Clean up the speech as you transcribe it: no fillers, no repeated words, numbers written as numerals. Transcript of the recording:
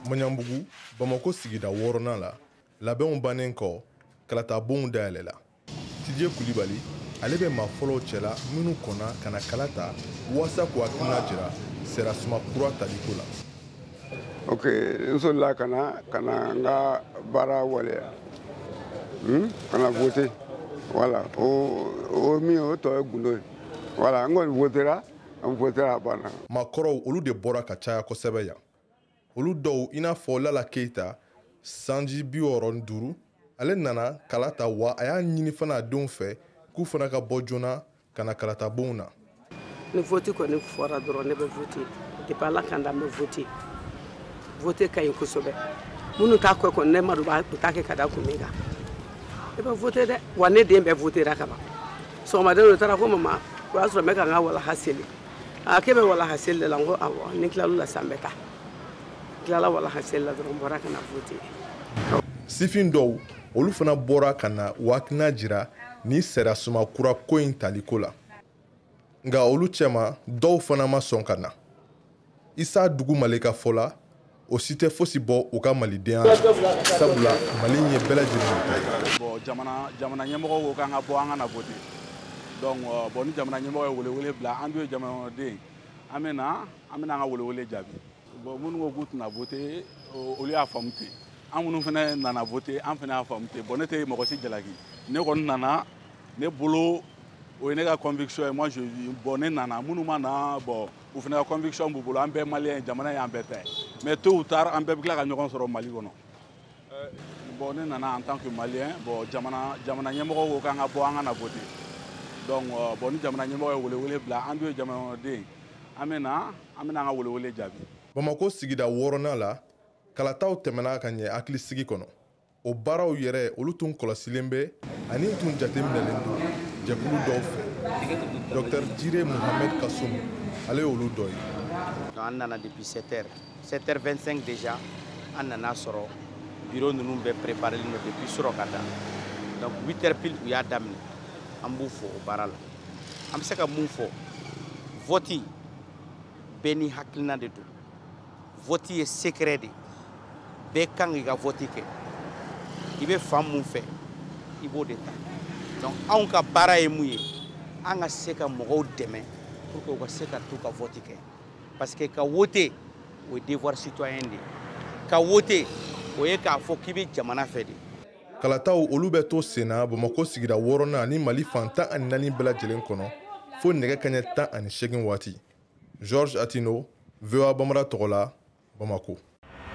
Maɲanbugu, Bamako sigida wɔɔrɔnan la, labɛnw bannen kɔ, kalatabonw dayɛlɛla. Tije Kulibali, ale bɛ maa fɔlɔw cɛla minnu kɔnna ka na kala ta waasa k'u hakilina jira sariya kura taliko la. Ok, n solila ka na n ka baara waleya, Ka na voter. Voilà, o min o tɔ ye gundo ye. Voilà, n kɔni votera, n votera, a banna. Maakɔrɔw, olu de bɔra ka caya kosɛbɛ yan. Olu dɔw, i n'a fɔ Lala Keyita, sanji 65, ale nana kala ta, wa a y'a ɲini fana a denw fɛ k'u fana ka bɔ joona ka na kalatabonw na. Ni vote kɔni fɔra dɔrɔn, ne bɛ vote. Depuis Ala kan da, n bɛ vote. Vote ka ɲi kosɛbɛ. Minnu t'a kɛ kɔni, ne ma dɔn u t'a kɛ ka da kun min kan. Ne bɛ vote dɛ, wa ne den bɛɛ votera ka ban. Sɔgɔmaden dɔ taara ko mama, o y'a sɔrɔ n bɛ ka n ka walaha seli. A k'e bɛ walaha seli de la? N ko awɔ, ni tilal'o la sisan, n bɛ taa. N tilala walaha seli la dɔrɔn, n bɔra ka na vote. Sifin dɔw, olu fana bɔra ka na u hakilina jira ni sariya kura ko in taliko la. Nka olu cɛma, dɔw fana ma sɔn ka na. Isa Dugu Male ka fɔ la, o si tɛ fosi bɔ u ka malidenya la, sabula Mali ye bɛɛ lajɛlen ta ye. Bon, jamana ɲɛmɔgɔw ko k'an ka bɔ, an ka na voter. Donc bon, ni jamana ɲɛmɔgɔ ye welewele bila, an dun ye jamanaden, an bɛ na an ka welewele jaabi. Bon, minnu ko k'u tɛna voter, olu y'a faamu ten. An minnu fana nana voter, an fana y'a faamu ten. Bon, ne tɛ mɔgɔ si jalaki, ne kɔni nana. Ne bolo, o ye ne ka conviction ye. Moi je, bon, ne nana. Minnu ma na, bon, u fana ka conviction b'u bolo. An bɛɛ malien ye, jamana y'an bɛɛ ta ye. Mais tôt ou tard, an bɛɛ bɛ tila ka ɲɔgɔn sɔrɔ Mali kɔnɔ. Bon, ne nana en tant que malien. Bon, jamana ɲɛmɔgɔw ko k'an ka bɔ, an ka na voter. Donc bon, ni jamana ɲɛmɔgɔ ye welewele bila, an dun ye jamanaden, an bɛ na an ka welewele jaabi. Bamako sigida wɔɔrɔnan la, kalataw tɛmɛna ka ɲɛ hakilisigi kɔnɔ. O baaraw yɛrɛ, olu tun kɔlɔsilen bɛ ani tun jateminɛlen don jɛkulu dɔw fɛ. Dr Jire Muhamɛd Kasum, ale y'olu dɔ ye. An nana depuis 7 heures, 7h25 déjà. An nana sɔrɔ bureau ninnu bɛɛ préparé don depuis surɔ ka da. Donc 8 heures pile, u y'a daminɛ. An b'u fo o baara la. An bɛ se ka mun fɔ? Vote, bɛɛ ni hakilina de don. Vote ye secret de, bɛɛ kan k'i ka vote kɛ. I bɛ fan mun fɛ, i b'o de ta. Donc anw ka baara ye mun ye? An ka se ka mɔgɔw dɛmɛ pour que u ka se ka t'u ka vote kɛ, parce que ka voter, o ye devoir citoyen de ye. Ka voter, o ye k'a fɔ k'i bɛ jamana fɛ de. Kalataw, olu bɛ to senna Bamakɔ sigida wɔɔrɔnan ani Mali fan 14 bɛɛ lajɛlen kɔnɔ fo nɛgɛ kaɲɛ 18 waati. Georges Atino, VOA Bambara tɔgɔ la, Bamako.